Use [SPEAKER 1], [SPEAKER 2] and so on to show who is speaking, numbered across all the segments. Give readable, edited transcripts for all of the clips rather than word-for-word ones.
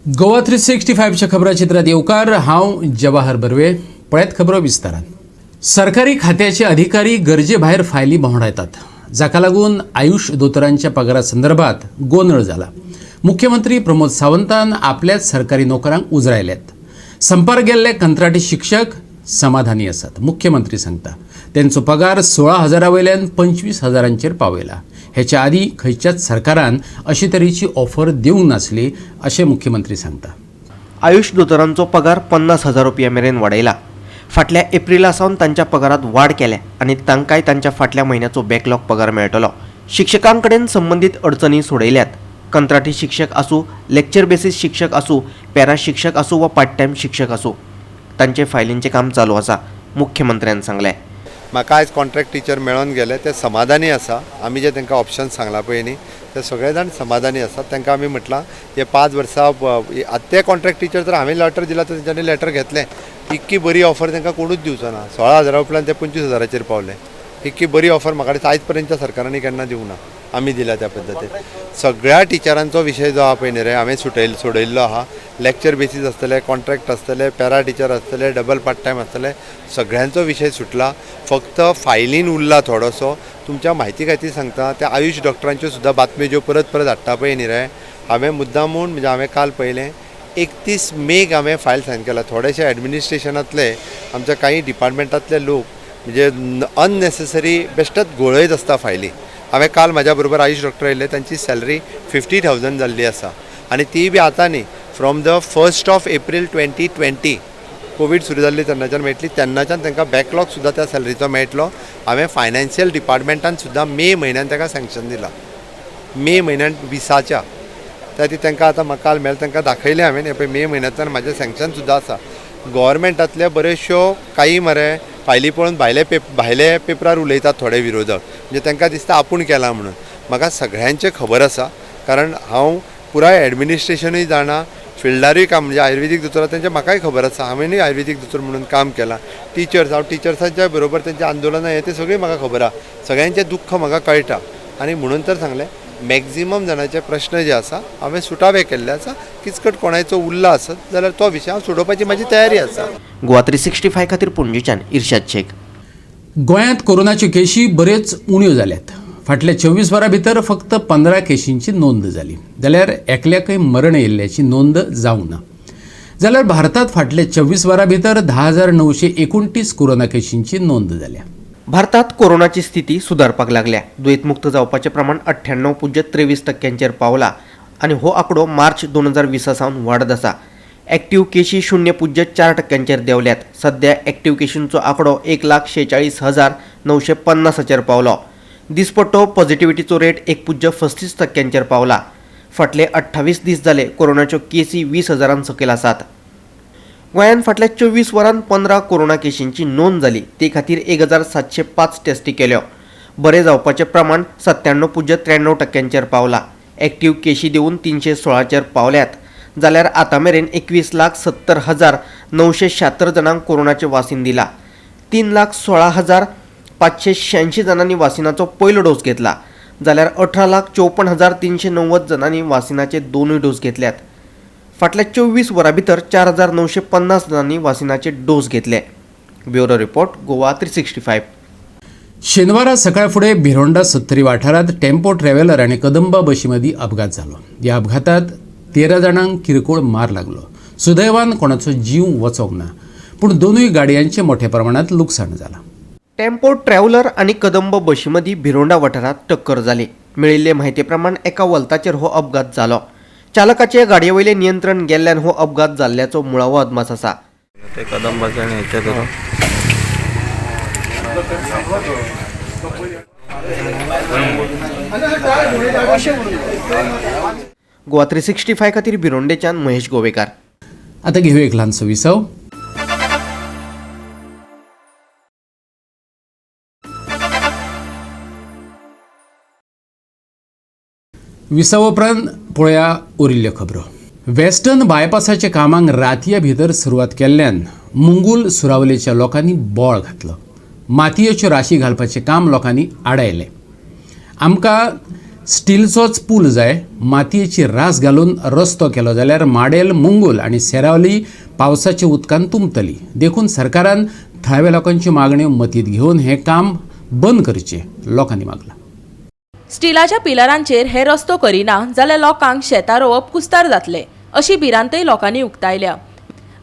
[SPEAKER 1] गोवा 365च्या खबराचित्रात येवकार. हांव जवाहर बर्वे. पळयात खबरो विस्तारान. सरकारी खात्याचे अधिकारी गरजे भायर फायली भोंवडायतात, जाका लागून आयुष दोतोरांच्या पगारा संदर्भात गोंदळ जाला. मुख्यमंत्री प्रमोद सावंतान आपल्याच सरकारी नोकरांक उजरायल्यात. संपार गेल्ले कंत्राटी शिक्षक समाधानी आसात. मुख्यमंत्री सांगता, तेंचो पगार 16 हजारा वयल्यान 25 हजारांचेर पावयला. हेच्या आदीं खंयच्याच सरकारान अशे तरेची ऑफर दिवंक नासली, अशें मुख्यमंत्री सांगता.
[SPEAKER 2] आयुष दोतोरांचो पगार 50,000 रुपया मेरेन वाडयला. फाटल्या एप्रिला सावन तांच्या पगारात वाड केल्या आनी तांकांय तांच्या फाटल्या म्हयन्याचो बॅकलॉग पगार मेळटलो. शिक्षकां कडेन संबंदीत अडचणी सोडयल्यात. कंत्राटी शिक्षक आसूं, लेक्चर बेसीस शिक्षक आसूं, पॅरा शिक्षक आसूं वा पार्ट टायम शिक्षक आसूं, तांचे फायलींचें काम चालू आसा, मुख्यमंत्र्यान सांगलें.
[SPEAKER 3] म्हाका आयज कॉन्ट्रॅक्ट टिचर मेळोन गेले. ते समाधानी आसा. आमी जे तांकां ऑप्शन सांगला पळय न्ही, ते सगळे जाण समाधानी आसात. तांकां आमी म्हटलां, हे 5 वर्सां आतां ते कॉन्ट्रॅक्ट टिचर तर हांवें लेटर दिला तर तेंच्यांनी लेटर घेतलें. इतकी बरी ऑफर तांकां कोणूच दिवचो ना. 16 हजारा उपरांत ते 25 हजाराचेर पावले. इतकी बरी ऑफर म्हाका दिसता आयज पर्यंतच्या सरकारांनी केन्ना दिवंक ना, आमी दिल्या त्या पद्दतीन. सगळ्या टिचरांचो विशय जो आहा पळय न्ही रे, हांवें सोडयल्लो आहा. लेक्चर बेसीस आसतले, कॉन्ट्रॅक्ट आसतले, पॅरा टिचर आसतले, डबल पार्ट टायम आसतले, सगळ्यांचो विशय सुटला. फक्त फायलीन उरला थोडोसो. तुमच्या म्हायती खातीर सांगता, त्या आयुष डॉक्टरांच्यो सुद्दां बातम्यो ज्यो परत परत हाडटा पळय न्ही रे, हांवें मुद्दामून, म्हणजे हांवें काल पळयलें, 31 मेक हांवें फायल सायन केला. थोडेशे एडमिनिस्ट्रेशनांतले आमच्या काही डिपार्टमेंटांतले लोक म्हणजे अननेसेसरी बेश्टेच घोळयत आसता फायली. हांवें काल म्हाज्या बरोबर आयुष डॉक्टर आयिल्ले. तांची सॅलरी 50,000 जाल्ली आसा आनी ती बी आतां न्ही, from the 1st of April 2020, Covid सुरू जाल्ली तेन्नाच्यान मेळटली. तेन्नाच्यान तांकां बॅकलॉग सुद्दां त्या सॅलरीचो मेळटलो. हांवें फायनान्शियल डिपार्टमेंटान सुद्दां मे म्हयन्यान ताका सँक्शन दिलां, मे म्हयन्यान 20च्या. त्या खातीर तांकां आतां म्हाका काल मेळ्ळें, तांकां दाखयलें हांवें, हें पळय, मे म्हयन्यांतल्यान म्हाजें सँक्शन सुद्दां आसा. गोवोरमेंटांतले बऱ्योचश्यो काही मरे फायली पळोवन भायले पेपरार उलयतात थोडे विरोधक, म्हणजे तांकां दिसता आपूण केलां म्हणून. म्हाका सगळ्यांचें खबर आसा, कारण हांव पुराय एडमिनिस्ट्रेशनूय जाणा, फिल्डारूय काम, म्हणजे आयुर्वेदीक दोतोर तेंचें म्हाकाय खबर आसा. हांवेनूय आयुर्वेदीक दोतोर म्हणून काम केलां. टिचर्स, हांव टिचर्सांच्या बरोबर तेंचें आंदोलनां हें तें सगळीं म्हाका खबर आहा. सगळ्यांचें दुख्ख म्हाका कळटा आनी म्हणून तर सांगलें, मॅक्झिमम जाणांचे प्रश्न जे आसा हांवें सुटावे केल्ले आसा. किचकट कोणायचो उरला आसत जाल्यार तो विशय हांव सोडोवपाची म्हाजी तयारी आसा.
[SPEAKER 2] गोवा 365 खातीर पणजेच्यान इर्शाद शेख.
[SPEAKER 1] गोंयांत कोरोनाच्यो केशी बऱ्योच उण्यो जाल्यात. फाटल्या 24 वरां भितर फक्त 15 केशींची नोंद जाली, जाल्यार एकल्याकय मरण येयल्ल्याची नोंद जावंक ना. जाल्यार भारतांत फाटल्या 24 वरां भितर 10,929 कोरोना केशींची नोंद जाल्या.
[SPEAKER 2] भारतात कोरोनाची स्थिती सुदारपाक लागल्या. दुयेंतमुक्त जावपाचें प्रमाण 98.23 टक्क्यांचेर पावला आनी हो आंकडो मार्च 2020 सावन वाडत आसा. ॲक्टिव्ह केशी 0.4 टक्क्यांचेर देंवल्यात. सध्या ॲक्टिव्ह केशींचो आंकडो 1,46,950चेर पावलो. दिसपट्टो पॉझिटिव्हिटीचो रेट 1.35 टक्क्यांचेर पावला. फाटले 28 दीस जाले कोरोनाच्यो केसी 20 हजारां सकयल आसात. गोंयांत फाटल्या 24 वरांत 15 कोरोना केशींची नोंद जाली. ते खातीर 1705 टेस्टी केल्यो. बरे जावपाचें प्रमाण 97.93 टक्क्यांचेर पावला. ॲक्टिव्ह केशी देंवून 316चेर पावल्यात. जाल्यार आतां मेरेन 21,70,976 जाणांक कोरोनाचें वासीन दिला. 3,16,586 जाणांनी वासिनाचो पयलो डोस घेतला, जाल्यार 18,54,390 जाणांनी वासिनाचे दोनूय डोस घेतल्यात. फाटल्या 24 वरां भितर 4950 जाणांनी वासिनाचे डोस घेतले. Bureau report, Goa 365.
[SPEAKER 1] शेनवारा सकाळ फुडें भिरोंडा सत्तरी वाठारांत टेम्पो ट्रॅव्हलर आनी कदंबा बशी मदीं अपघात जालो. ह्या अपघातांत 13 जाणांक किरकोळ मार लागलो. सुदैवान कोणाचो जीव वचोंक ना, पूण दोनूय गाडयांचें मोठ्या प्रमाणांत लुकसाण जालां.
[SPEAKER 2] टेम्पो ट्रॅव्हलर आनी कदंब बशीमदीं भिरोंडा वाठारांत टक्कर जाली. मेळिल्ले म्हायती प्रमाण एका वल्ताचेर हो अपघात जालो. चालकाचे गाडये वयलें नियंत्रण गेल्ल्यान हो अपघात जाल्ल्याचो मुळावो अदमास आसा.
[SPEAKER 4] ते कदंबाचे आणि ह्याच्यात.
[SPEAKER 2] गोवा 365 खातीर भिरोंडेच्यान महेश गोवेकार.
[SPEAKER 1] आता घेऊया एक ल्हानसो विसव. विसवा उपरांत पळोवया उरिल्ल्यो खबरो. वेस्टर्न बायपासाच्या कामांक रातया भितर सुरवात केल्ल्यान मुंगूल सुरावलेच्या लोकांनी बोळ घातलो. मातयेच्यो राशी घालपाचें काम लोकांनी आडायलें. आमकां स्टीलचोच पूल जाय. मातयेची रास घालून रस्तो केलो जाल्यार माडेल, मुंगूल आनी सेरावली पावसाच्या उदकान तुंबतली. देखून सरकारान थळाव्या लोकांच्यो मागण्यो मतींत घेवन हें काम बंद करचें लोकांनी मागलां.
[SPEAKER 5] स्टिलाच्या पिलरांचेर हे रस्तो करिना जाल्यार लोकांक शेतां रोवप कुस्तार जातलें अशी भिरांतय लोकांनी उक्तायल्या.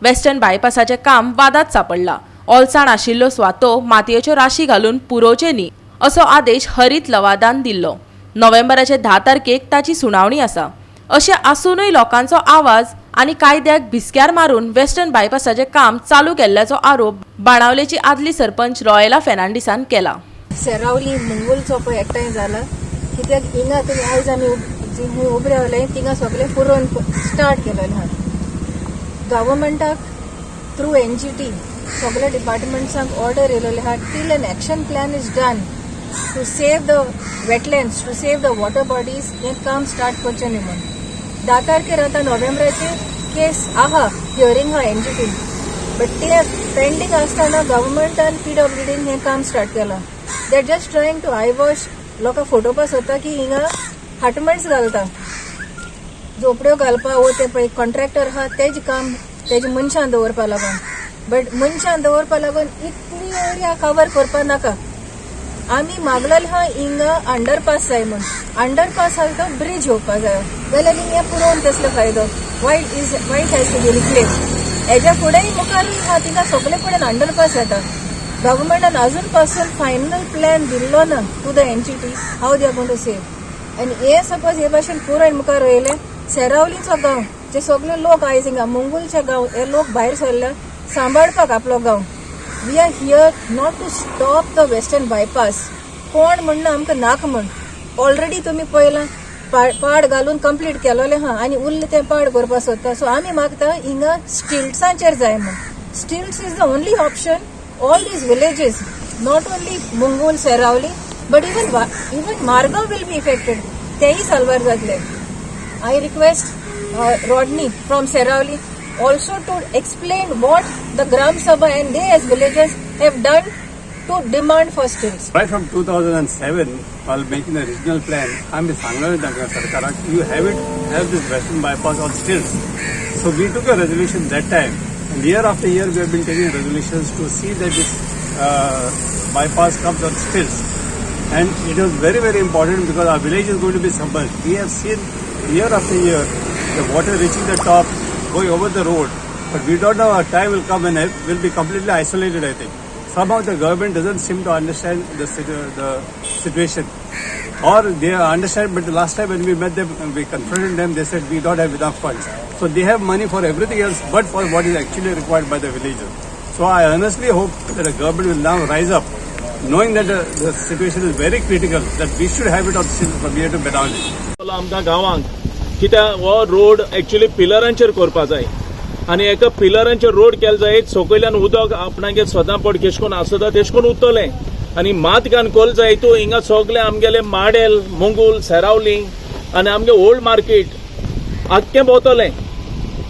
[SPEAKER 5] वेस्टर्न बायपासाचें काम वादात सांपडलां. ओलसाण आशिल्ल्यो सुवातो मातयेच्यो राशी घालून पुरोवचे न्ही असो आदेश हरीत लवादान दिल्लो. नोव्हेंबराचे 10 तारखेक ताची सुनावणी आसा. अशें आसुनूय लोकांचो आवाज आनी कायद्याक भिस्क्यार मारून वेस्टर्न बायपासाचें काम चालू केल्ल्याचो आरोप बाणावलेची आदली सरपंच रॉयला फेर्नांडीसान केला.
[SPEAKER 6] सेरावली मुंगूलचो पळय एकठांय जाला कित्याक हिंगा तुमी आयज आमी जी उबे रावले थिंगा सगळें पुरोवन स्टार्ट केलेलें आहा. गव्हर्मेंटाक थ्रू NGT सगळ्या डिपार्टमेंट्सांक ऑर्डर येयलेले आहा till an action plan is done to save the wetlands, to save the water bodies, हें काम स्टार्ट करचें न्ही म्हूण. 10 तारखेर आतां नोव्हेंबराचे केस आहा, हियरींग आहा NGT, but ते पेंडींग आसतना गव्हर्मेंटान PWDन हें काम स्टार्ट केलां. They are just trying to eyewash लोकां फोटोवपा सोदता की हिंगा हाटमेंट्स घालता, झोपड्यो घालपा वो ते पळय कॉन्ट्रॅक्टर आहा तेजें काम तेजे मनशां दवरपा लागून. बट मनशां दवरपा लागून इतली एरिया कवर करपा नाका. आमी मागलेले आहा हिंगा अंडरपास जाय म्हूण. अंडरपास आहा तो ब्रिज येवपा जायो जाल्यार हिंगा पुरोवन कसलो फायदो? Why is why has to be replace? हेज्या फुडेंय मुखारूय आहा थिंगा सगळे कडेन अंडरपास येता. गव्हर्मेंटान अजून पासून फायनल प्लॅन दिल्लो ना to the NGT how they are going to save. आनी हे सपोज हे भाशेन पुराय मुखार वयले सेरावलीचो गांव जे सगळे लोक आयज हिंगा मुंगूलचे गांव हे लोक भायर सरले सांबाळपाक आपलो गांव. We are here not to stop the western bypass. कोण म्हणना आमकां नाका म्हण. ऑलरेडी तुमी पळयलां पाड घालून कंप्लीट केलोलें आहा आनी उरलें तें पाड करपाक सोदता. सो आमी मागता हिंगा स्टिल्ट्सांचेर जाय म्हण. Stilts is the only option. All these villages, not only Mungul, Seraulim, but even Margao will be affected. तेही साल्वार जातले. I request Rodney from Seraulim also to explain what the Gram Sabha and they as villagers have done to demand for stilts.
[SPEAKER 7] Right from 2007, while making the regional plan, आमी सांगलें तांकां सरकाराक, you have it, have this western bypass on stilts. So we took a resolution that time, and year after year we have been taking resolutions to see that this bypass comes on stilts. And it was very, very important because our village is going to be submerged. We have seen year after year the water reaching the top, going over the road, but we don't know our time will come and will be completely isolated, I think. Somehow the government doesn't seem to understand the situation, or they understand, but the last time when we met them, we confronted them, they said we don't have enough funds. So they have money for everything else but for what is actually required by the villagers. So I earnestly hope that the government will now rise up, knowing that the situation is very critical, that we should have it on from here to Benaulim.
[SPEAKER 8] आमकां गांवांक कित्याक हो road actually पिलरांचेर करपा जाय आनी एका पिलरांचेर road केलो जाय. सकयल्यान उदक आपणागे स्वता पड केश कोन्न आसता तेश कोन्न उरतलें आनी मात घान कोल जाय तूं हिंगा सगळें आमगेलें माडेल, मुंगूल, सेरावली आनी आमगे ओल्ड मार्केट आख्खें भोंवतलें.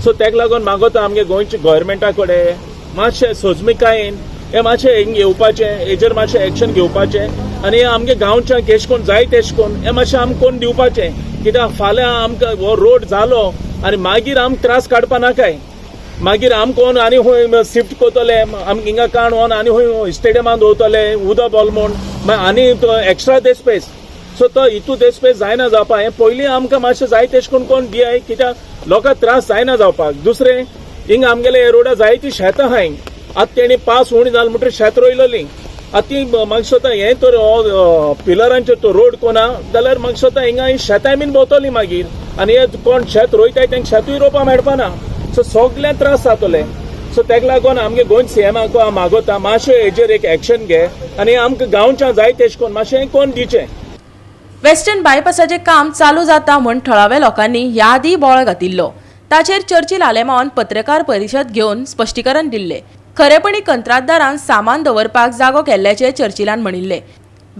[SPEAKER 8] सो तेका लागून मागोता आमगे गोंयच्या गोवोरमेंटा कडेन मातशें सोजमिकायेन हें मातशें हिंग येवपाचें, हेजेर मातशें एक्शन घेवपाचें आनी आमगे गांवच्या केश कोन्न जाय तेश कोन्न हें मातशें आमकां कोन्न दिवपाचें. कित्याक फाल्यां आमकां हो रोड जालो आनी मागीर आमकां त्रास काडपा नाकाय. मागीर आमकां कोण आनी खंय शिफ्ट करतले, आमकां हिंगा काण वोन आनी खंय स्टेडियमान दवरतले उदक बोल म्हूण, मागीर आनी तो एक्स्ट्रा ते स्पेस. सो तो हितू ते स्पेस जायना जावपा. हें पयलीं आमकां मातशें जाय तेश कोन्न कोण दियाय कित्याक लोकांक त्रास जायना जावपाक. दुसरें हिंगा आमगेले हे रोडा जायतीं शेतां आहाय. आतां तेणी पास उणी जाल म्हणटकीर शेत रोयलेलीं. आतां ती म्हाका दिसता हें तर हो पिलरांचेर तो रोड कोना जाल्यार म्हाका दिसता हिंगा ही शेतांय बीन भोंवतलीं मागीर आनी हे कोण शेत रोयताय तांकां शेतूय रोवपा मेळपा ना. सो सगळें त्रास जातले. सो तेका लागून आमगे गोंय सीएमाक हांव मागोता मातशें हेजेर एक एक्शन घे आनी आमकां गांवच्या जाय तेश कोन्न मातशें कोन्न दिवचें.
[SPEAKER 5] वेस्टर्न बायपासाचें काम चालू जाता म्हूण थळाव्या लोकांनी ह्या आदीं बोळ घातिल्लो. ताचेर चर्चिल आलेमांवान पत्रकार परिशद घेवन स्पश्टीकरण दिल्लें. खरेपणी कंत्राटदारान सामान दवरपाक जागो केल्ल्याचें चर्चिलान म्हणिल्लें.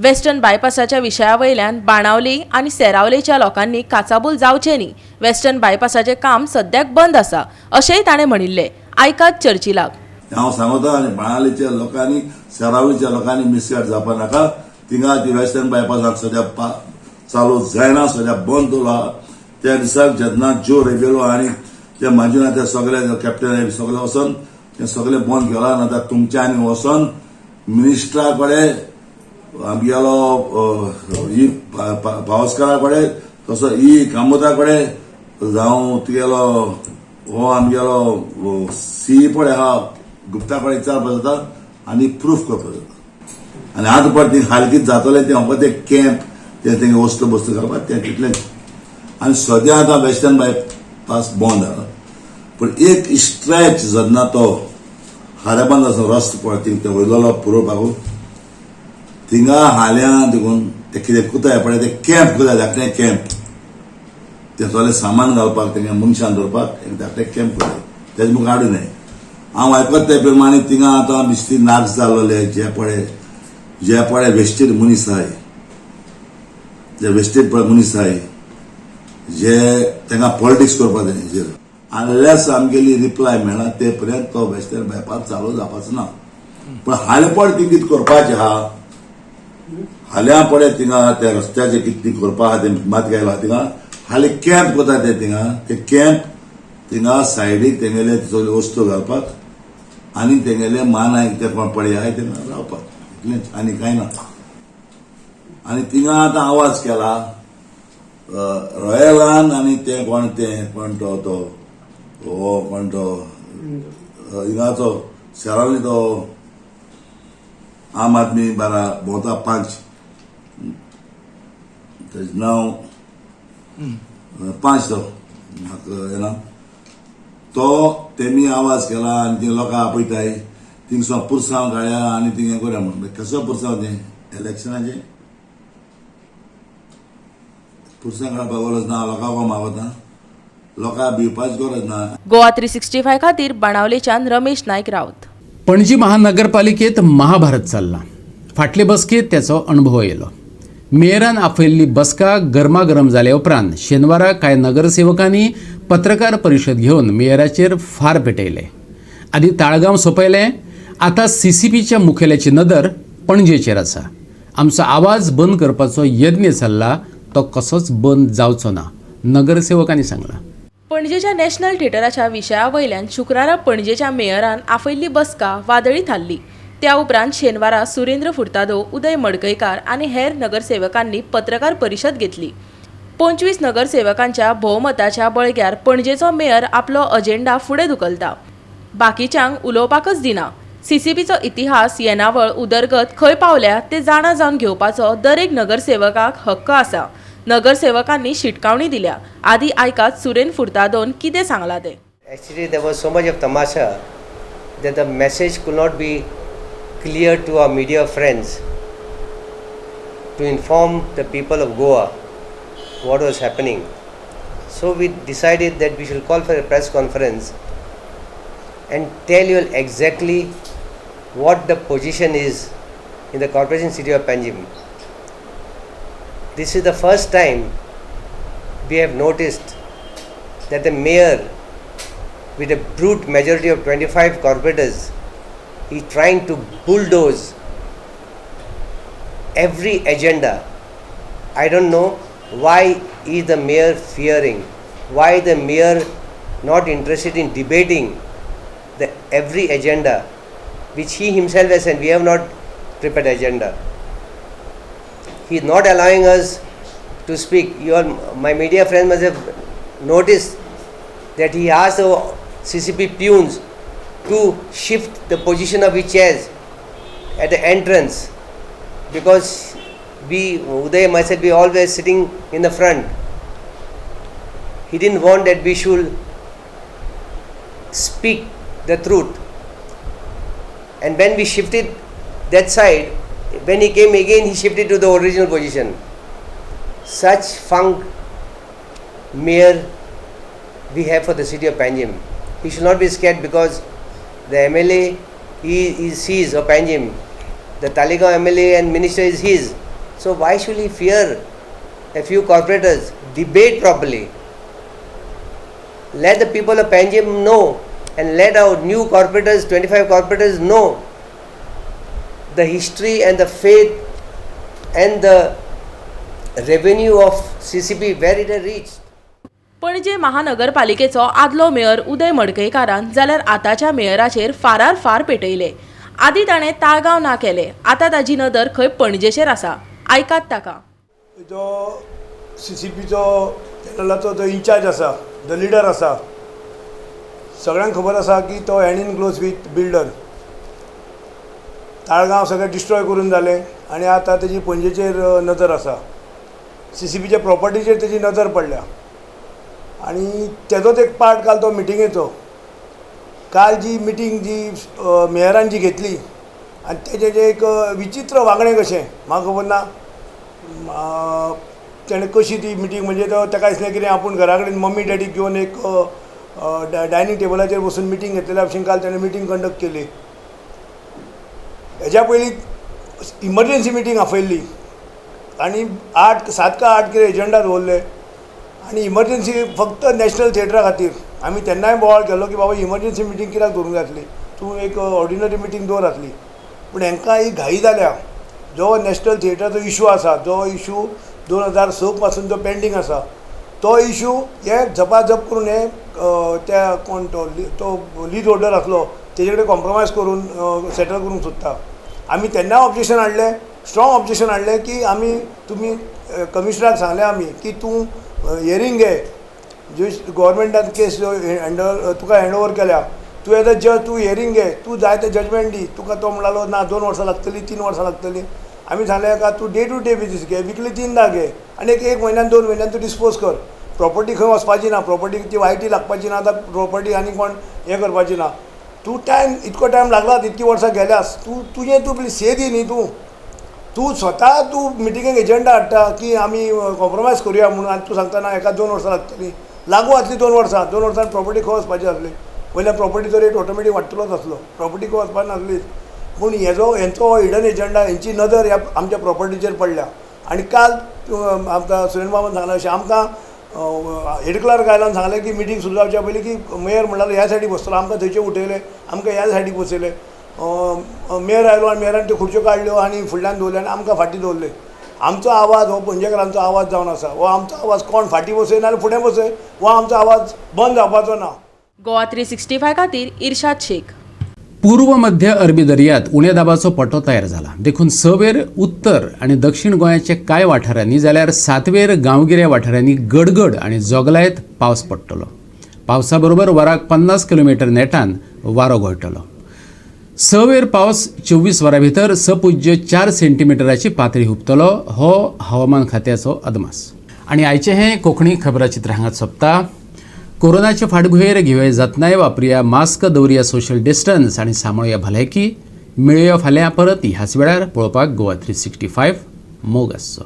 [SPEAKER 5] वेस्टर्न बायपासाच्या विशया वयल्यान बाणावली आनी सेरावलेच्या लोकांनी काचाबूल जावचें न्ही. वेस्टर्न बायपासाचें काम सद्याक बंद आसा अशेंय ताणें म्हणिल्लें. आयकात चर्चिलाक.
[SPEAKER 9] हांव सांगता आनी बाणावलीच्या लोकांनी सेरावलीच्या लोकांनी मिसगायड जावपा नाका. थिंगा ती वेस्टर्न बायपासाक सद्या चालू जायना, सद्या बंद दवरला. त्या दिसाक जेन्ना ज्यो रेबेलो आनी ते माजुना ते सगळे कॅप्टन सगळे वचोन ते सगळे बंद केला. ना तुमच्यानी वचोन मिनिस्टरा कडेन आमगेलो ही पावसकारा कडेन तसो ही कामता कडेन जावं तुगेलो हो आमगेलो सी पळय आहा गुप्ता कडेन विचारपाक जाता आनी प्रूफ करपाक जाता. आनी आतां पळय ती हाल कितें जातलें तें फकत ते कॅम्प ते तेंगे वस्तू बस्तू घालपाक तें तितलेंच. आनी सद्या आतां वेस्टर्न बायपास बंद आहा, पूण एक स्ट्रेच जेन्ना तो हारेबांद आसा रस्तो पळय थिंग ते वयलो पुरोवपाक थिंगा हाल्यां देखून ते कितें कुताय पळय ते कॅम्प कुताय धाकटें कॅम्प ते सगळें सामान घालपाक तेंगे मनशान दवरपाक एक धाकटें कॅम्प कुताय तेजे मुखार हाडूं नये. हांव आयकत ते प्रमाणे थिंगा आतां बिस्ती नाक जाल्ले जे पळय वेस्टेड मनीस आहाय, जे वेस्टेड पळय मनीस आहाय जे तांकां पॉलिटिक्स करपाक जाय हेजेर अनलेस आमगेली रिप्लाय मेळना ते पर्यंत तो वेस्टर्न बायपास चालू जावपाचो ना. पूण हालें पळय थिंग कितें करपाचें आहा, हाल्यां पळय थिंगा त्या रस्त्याचें कितें करपा आहा तें मात घायला थिंगा हालीं कॅम्प करता ते थिंगा ते कॅम्प थिंगा सायडीक तेंगेले सगळे वस्तू घालपाक आनी तेंगेले मानाय ते कोण पळय आहाय थिंगा रावपाक इतलेंच आनी कांय ना. आनी थिंगा आतां आवाज केला रॉयलान आनी ते कोण ते कोण तो तो हो कोण तो हिंगाचो शेरांनी तो आम आदमी बारा भोंवता 5 तेजें नांव 5 तो म्हाका येना तो तेमी आवाज केला आनी थिंग लोकांक आपयताय थिंगसून पुरसांव काडया आनी थिंग हें करूया म्हणून. कसो पुरसांव तें इलेक्शनाचें पुरसांव काडपाक गरज ना, लोकांक मागता लोकांक भिवपाची गरज ना.
[SPEAKER 5] गोवा 365 खातीर बाणावलेच्यान रमेश नायक राऊत.
[SPEAKER 1] पणजी महानगरपालिकेत महाभारत चल्ला. फाटले बसकेत त्याचो अणभव येयलो. मेयरान आपयल्ली बसका गरमागरम जाल्या उपरांत शेनवारा कांय नगरसेवकांनी पत्रकार परिशद घेवन मेयराचेर फार पेटयले. आदी ताळगांव सोंपयलें, आतां सीसीपीच्या मुखेल्याची नदर पणजेचेर आसा. आमचो आवाज बंद करपाचो यत्न चल्ला, तो कसोच बंद जावचो ना, नगरसेवकांनी सांगलां.
[SPEAKER 5] पणजेच्या नॅशनल थिएटराच्या विशया वयल्यान शुक्रारा पणजेच्या मेयरान आपयल्ली बसका वादळी थारली. त्या उपरांत शेनवारा सुरेंद्र फुर्तादो, उदय मडकयकार आनी हेर नगरसेवकांनी पत्रकार परिशद घेतली. 25 नगरसेवकांच्या भोवमताच्या बळग्यार पणजेचो मेयर आपलो अजेंडा फुडें धुकलता, बाकीच्यांक उलोवपाकच दिना. सीसीपीचो इतिहास, येणावळ, उदरगत खंय पावल्या ते जाणा जावन घेवपाचो दरेक नगरसेवकाक हक्क आसा. नगरसेवकांनी शिटकावणी दिल्या. आदी आयकात सुरेन फुर्तादोन कितें सांगला तें.
[SPEAKER 10] Actually there was so much of tamasha that the message could not be clear to our media friends to inform the people of Goa what was happening. So we decided that we should call for a press conference and tell you exactly what the position is in the corporation city of Panjim. This is the first time we have noticed that the mayor, with a brute majority of 25 corporators, is trying to bulldoze every agenda. I don't know why is the mayor fearing, why the mayor not interested in debating the every agenda which he himself has said we have not prepared agenda. He is not allowing us to speak. My media friends must have noticed that he asked the CCP peons to shift the position of his chairs at the entrance, because we, Uday, myself, we all were sitting in the front. He didn't want that we should speak the truth. And when we shifted that side, when he came again, he shifted to the original position. Such funk mayor we have for the city of Panjim. He should not be scared because the MLA he is his of Panjim. The Taleigao MLA and minister is his. So why should he fear a few corporators? Debate properly. Let the people of Panjim know and let our new corporators, 25 corporators, know the history and the faith and the revenue of CCP, where it has reached.
[SPEAKER 5] Panaji महानगरपालिकेचो आदलो mayor उदय मडकयकारान जाल्यार आतांच्या मेयराचेर फारार फार पेटयले. आदी ताणें ताळगांव ना केले, आतां ताजी नदर खंय पणजेचेर आसा. आयकात ताका.
[SPEAKER 11] जो सीसीपीचो चॅनलाचो जो इन्चार्ज आसा, जो लिडर आसा, सगळ्यांक खबर आसा की तो hand in close with builder. Taleigao सगळें डिस्ट्रॉय करून जालें आनी आतां तेजी पणजेचेर नदर आसा. सीसीपीच्या प्रॉपर्टीचेर तेजी नदर पडल्या आनी तेजोच एक पार्ट काल तो मिटिंगेचो. काल जी मिटींग जी मेयरान जी घेतली आनी तेजें जें एक विचित्र वागणें कशें म्हाका खबर ना तेणें कशी ती मिटींग, म्हणजे तो ताका दिसलें कितें आपूण घरा कडेन मम्मी डॅडीक घेवन एक डायनींग टेबलाचेर बसून मिटींग घेतलेल्या भशेन काल तेणें मिटींग कंडक्ट केली. हेज्या पयलीं इमर्जन्सी मिटींग आपयल्ली आनी 7 का 8 कितें एजंडा दवरले आनी इमर्जन्सी फक्त नॅशनल थिएटरा खातीर. आमी तेन्नाय बोवाळ केलो की बाबा इमर्जन्सी मिटींग कित्याक दवरूंक जाय आसली, तूं एक ऑर्डिनरी मिटींग दवर आसली. पूण हेंकां ही घाई जाल्या. जो नॅशनल थिएटराचो इशू आसा, जो इशू 2006 पासून जो पेंडींग आसा, तो इशू हे झपाझप करून हे त्या कोण तो लीज होल्डर आसलो तेजे कडेन कॉम्प्रोमायज करून सेटल करूंक सोदता. आमी तेन्ना ऑब्जेक्शन हाडलें, स्ट्रॉंग ऑब्जेक्शन हाडलें की आमी तुमी कमिशनराक सांगलें आमी की तूं हियरींग घे, ज्यो गव्हर्मेंटान केस जो हँडल तुका हँड ओवर केल्या, तूं एज अ जज तूं हियरींग घे, तूं जाय तें जजमेंट दी. तुका तो म्हणलो ना 2 वर्सां लागतलीं, 3 वर्सां लागतलीं. आमी सांगलें का तूं डे टू डे बेजीस घे, विकली 3दा घे आनी एक म्हयन्यान 2 म्हयन्यान तूं डिस्पोज कर. प्रॉपर्टी खंय वचपाची ना, प्रॉपर्टी ती वायटी लागपाची ना, आतां प्रॉपर्टी आनी कोण हें करपाची ना. तूं टायम इतको टायम लागला, इतकी वर्सां गेल्यास, तूं तुजें तूं प्लीज से दी न्ही. तूं तूं स्वता तूं मिटिंगेक एजंडा हाडटा की आमी कॉम्प्रोमायज करुया म्हणून, आनी तूं सांगता ना एका 2 वर्सां लागतलीं. लागू आसली 2 वर्सां, 2 वर्सां प्रॉपर्टी खंय वचपाची आसली? वयल्यान प्रॉपर्टीचो रेट ऑटोमॅटीक वाडटलोच आसलो, प्रॉपर्टी खंय वचपाची नासलीच. पूण हेजो हेंचो हिडन एजंडा, हेंची नदर ह्या आमच्या प्रॉपर्टीचेर पडल्या. आनी काल आमकां सुरेन बाबान सांगलें अशें, आमकां हेड क्लर्क आयलो आनी सांगलें की मिटींग सुरू जावच्या पयलीं की मेयर म्हणटालो ह्या सायडीक बसतलो, आमकां थंयचे उठयले, आमकां ह्या सायडीक बसयले. मेयर आयलो आनी मेयरान त्यो खुर्च्यो काडल्यो आनी फुडल्यान दवरल्यो आनी आमकां फाटीं दवरले. आमचो आवाज हो पणजेकारांचो आवाज जावन आसा. हो आमचो आवाज कोण फाटीं बसय नाल्यार फुडें बसय, हो आमचो आवाज बंद जावपाचो ना.
[SPEAKER 5] गोवा 365 खातीर इर्शाद शेख.
[SPEAKER 1] पूर्व मध्य अरबी दर्यांत उण्या दाबाचो पट्टो तयार जाला, देखून 6 वेर उत्तर आनी दक्षिण गोंयाचे कांय वाठारांनी जाल्यार 7 वेर गांवगिऱ्या वाठारांनी गडगड आनी जोगलायत पावस पडटलो. पावसा बरोबर वराक 50 किलोमिटर नेटान वारो घोळटलो. 6 वेर पावस 24 वरां भितर 6.4 सेंटीमिटराची पातळी हुपतलो हो हवामान खात्याचो अदमास. आनी आयचें हें कोंकणी खबराचित्र हांगाच सोंपता. कोरोनाचे फाटभुंयेर घेवया जतनाय, वापरुया मास्क, दवरुया सोशल डिस्टन्स आनी सांबाळुया भलायकी. मेळुया फाल्यां परत ह्याच वेळार पळोवपाक गोवा 365. मोग आसचो.